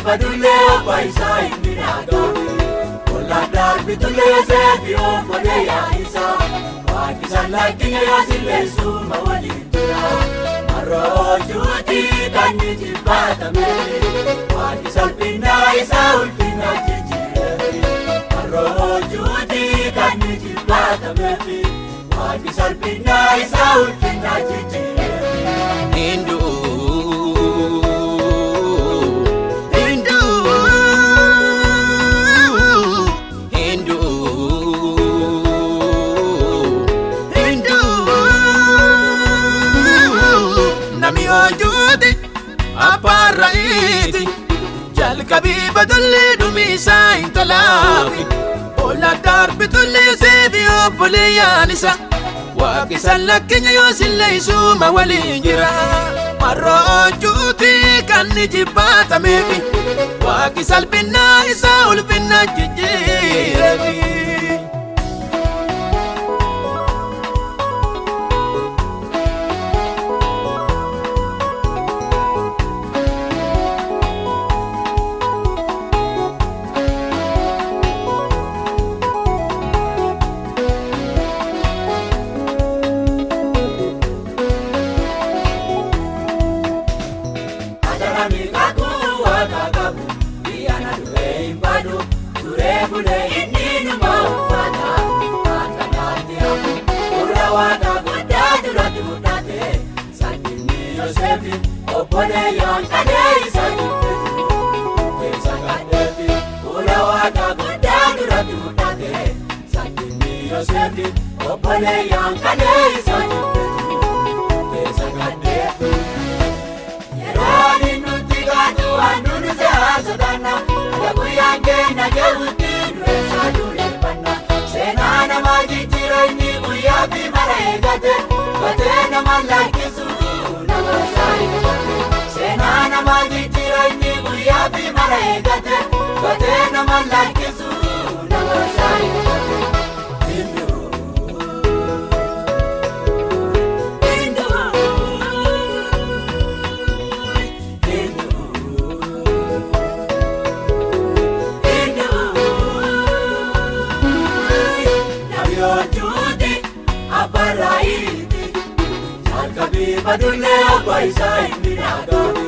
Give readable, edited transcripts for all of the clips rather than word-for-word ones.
Badullee obbo isaa inni naagaafi. Ollaan darbitullee Yoseefi obboleeyyaa isaa. Waaqni sallakkina yoosilleessuma waliin jira. Marroo juutii kan ni jibbaatame. Waaqni salphinaa isaa ulfina jijjiirame. Marroo juutii kan ni jibbaatameefi. Waaqni salphinaa isaa ulfina jijjiirame. Hindu, Hindu, Hindu, Hindu. Namni hojjuuti abbaan ra'iiti jalqabii badullee dhumiisaa hin tolaafi olla darbitullee Yoseefi obboleeyyaan isa waaqi sallakkeenya yoosilleessuma waliin jira. Marroo hojjuuti kan ni jibbaatameefi waaqi salphinnaa isaa ulfinna jijjiireefi. Adarami kakuu waaqa qabu biyya na duree hin badu duree bulee inni numa uffata akkanaatti hafu gurra waaqa guddaa duratti mul'ate salphinni Yoseefi obboleeyyan kadhee isa jibbitu keessa kadheefi gurra waaqa guddaa duratti mul'ate salphinni Yoseefi obboleeyyan kadhee isa jibbitu keessa kadheefi. Yeroo nuti gaatu waan nuti siyaasotanna akka guyyaan keenya geewutti dureessaa dureeffanna. Seenaa nama jijjiira inni guyyaa fi mara eegate batee nama lakkisu nama saayifate. Seenaa nama jijjiira inni guyyaa fi mara eegate batee nama lakkisu nama saayifate. Hinduu. Hinduu. Badullee obbo isaa inni naagaafi.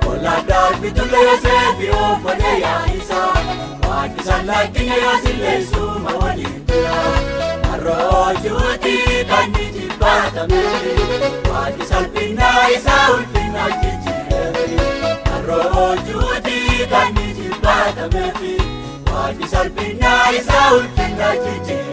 Ollaan darbitullee Yoseefi obboleeyyaa isaa. Waaqni sallakkina yoosilleessuma waliin jira. Marroo juutii kan ni jibbaatame. Waaqni salphinaa isaa ulfina jijjiirame. Marroo juutii kan ni jibbaatameefi. Waaqni salphinaa isaa ulfina jijjiirame.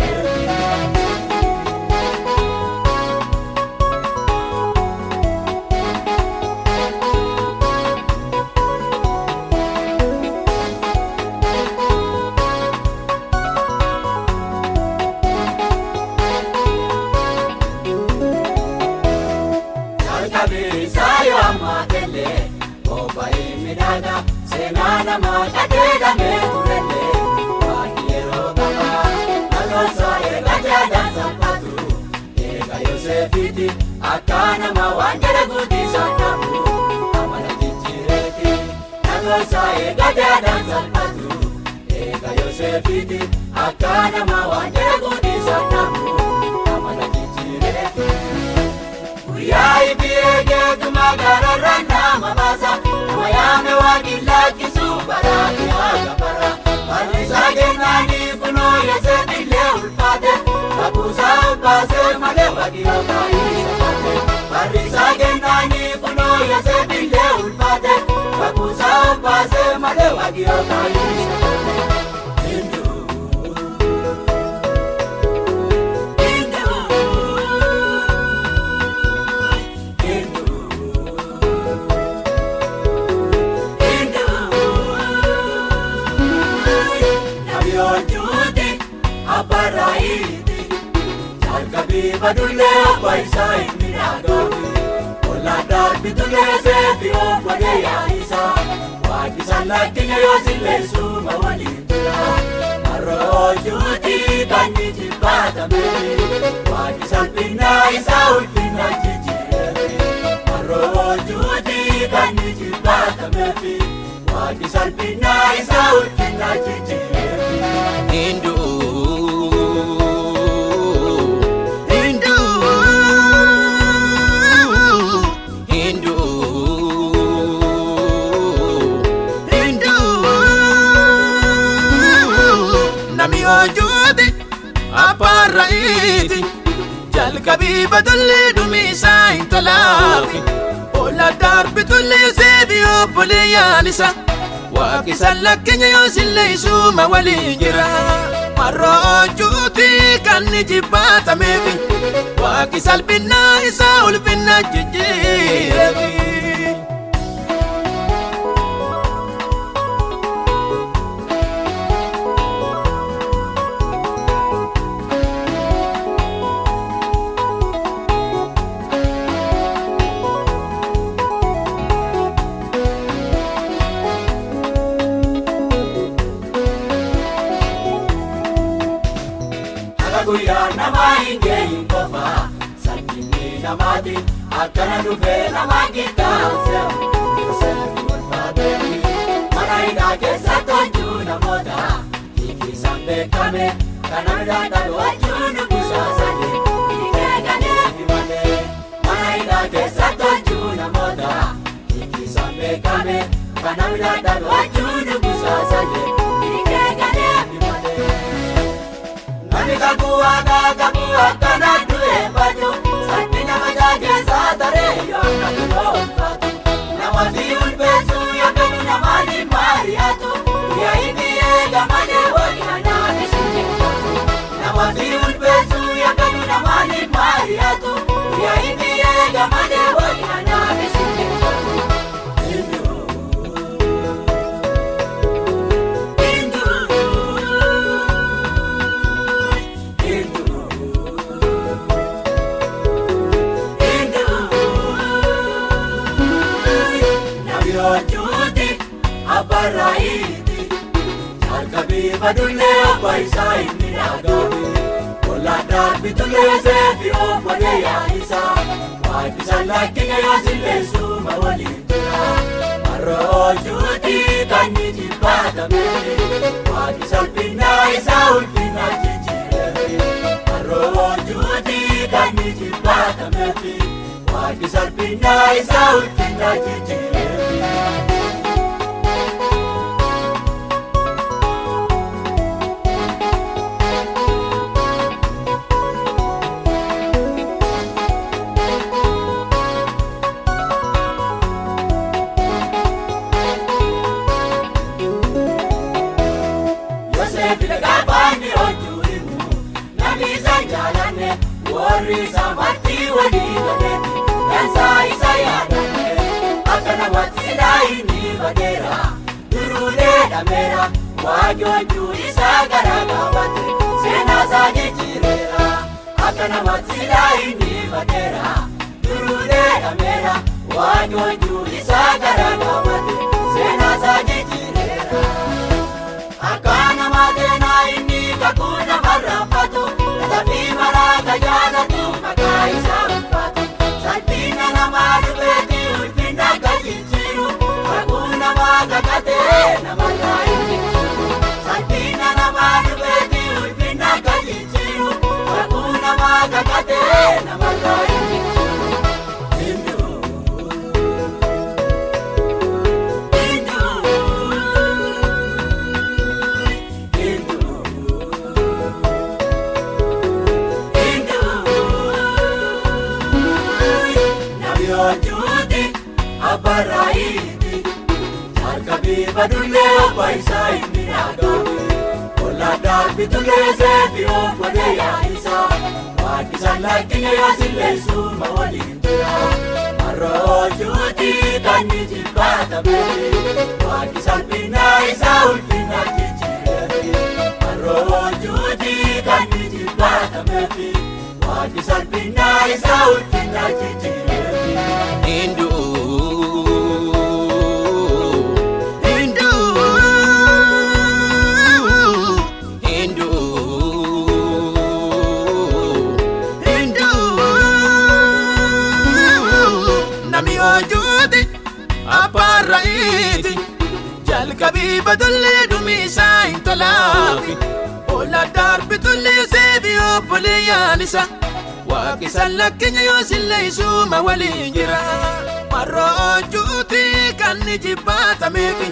Jalqabeessa yoo ammaa tellee qophaa'ee midhaagaa seenaa namaa qajeelamee turellee waaqni yeroo qaba dhaloota eega jaadaan salphatu eega Yoseefiiti akka nama waan jala guutisaan dhabu amala jijjiireeti dhaloota eega jaadaan salphatu eega Yoseefiiti akka nama waan jala guutisaan dhabu amala jijjiireeti. Guyyaa ifi eegeetuma gararra nama baasa. Nama yaame waaqni lakkisu baraati haga bara. Barrisaa kennaanii kunoo Yoseefillee ulfaate. Kakuusaa baasee malee waaqni yookaan isa baate. Barrisaa kennaanii kunoo Yoseefillee ulfaate. Kakuusaa baasee malee waaqni yookaan isa baate. Hinduu. Hinduu. Badullee obbo isaa inni naagaafi. Ollaan darbitullee Yoseefi obboleeyyaa isaa. Waaqni sallakkina yoosilleessuma waliin jira. Marroo juutii kan ni jibbaatame. Waaqni salphinaa isaa ulfina jijjiirame. Marroo juutii kan ni jibbaatameefi. Waaqni salphinaa isaa ulfinaa jijjiireefi. Hindu, Hindu, Hindu, Hindu. Nami ojuuti abbaan ra'iiti jalqabii badullee dhumiisaa hin tolaafi olla darbitullee seefi obboleeyyaan isa waaqi sallakkeenya yoo silleessuma waliin jira marroo ojuuti kan ni jibbaatameefi waaqi salphinnaa isaa ulfinna jijjiireefi. Akka guyyaa namaa hin geenye qofa salphinni namaati akkana dhufee namaa qixxaase Yoseef ulfaateefi mana hidhaa keessatti hojjuu namoota hiikisaan beekame kana midhaan hojjuu dubbisaasanii hiikee ganeefi malee mana hidhaa keessatti hojjuu namoota hiikisaan beekame kana midhaan hojjuu dubbisaasanii hiikee ganeefi malee. Namni kakuu waaqaa qabu akkana du'ee badu salphina mataa keessaa taree yoo akka duroo ulfaatu nama fi ulfeessu yakkanu namaan hin maari'atu guyyaa inni eega malee waaqni anaaf isin hin nama fi ulfeessu yakkanu namaan hin maari'atu guyyaa inni eega malee waaqni anaaf isin hin Badullee abbaa isaa inni dhagaabe Ollaan darbitullee seefi obbolee yaa'isaa Waaqni sallakkina yoo silleessuma waliin jira Marroo oolchuuti kan ni jibbaatame Waaqni salphinaa isaa ulfinaa jijjiireefi Marroo oolchuuti kan ni jibbaatameefi Waaqni salphinaa isaa ulfinaa jijjiireefi. Yoseef gaafaanni hojjuu himu namni isa jaalanne warri isa marti walii galeeti dansaa isa yaadanne akka namatti silaa inni badeera duruulee dhameera waaqi hojjuu isaa garaa gaafate seenaa isaa jijjiireera akka namatti silaa inni badeera duruulee dhameera waaqi hojjuu isaa garaa gaafate seenaa isaa jijjiireera. Akka namaa keenaa inni kakuu namarraa fatu lafa maraa ka jaalatu maqaa isaa ulfaatu salphina namaa dhufeeti ulfina ka jijjiiru kakuu namaa kakatee namarraa hin jijjiiru salphina namaa dhufeeti ulfina ka jijjiiru kakuu namaa kakatee namarraa hin jijjiiru. Hindu. Hindu. Badullee abbaa isaa inni dhagaabe Ollaan darbitullee seefi obbolee yaa'isaa Waaqni sallakkina yoo silleessuma waliin jira Marroo oolchuuti kan ni jibbaatame Waaqni salphinaa isaa ulfinaa jijjiireefi Marroo oolchuuti kan ni jibbaatameefi Waaqni salphinaa isaa ulfinaa jijjiireefi. Hindu, Hindu, Hindu, Hindu. Nami ojuuti abbaan ra'iiti. Badullee dhumi isaa hin tolaafi. Ola darbitullee Yoseefi obboleeyyaan isa. Waaqi sallakkeenya yoosillee isuma waliin jira. Marroo juuti kan ni jibbaatameefi.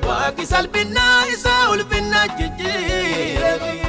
Waaqi salphinnaa isaa ulfinnaa jijjiireefi.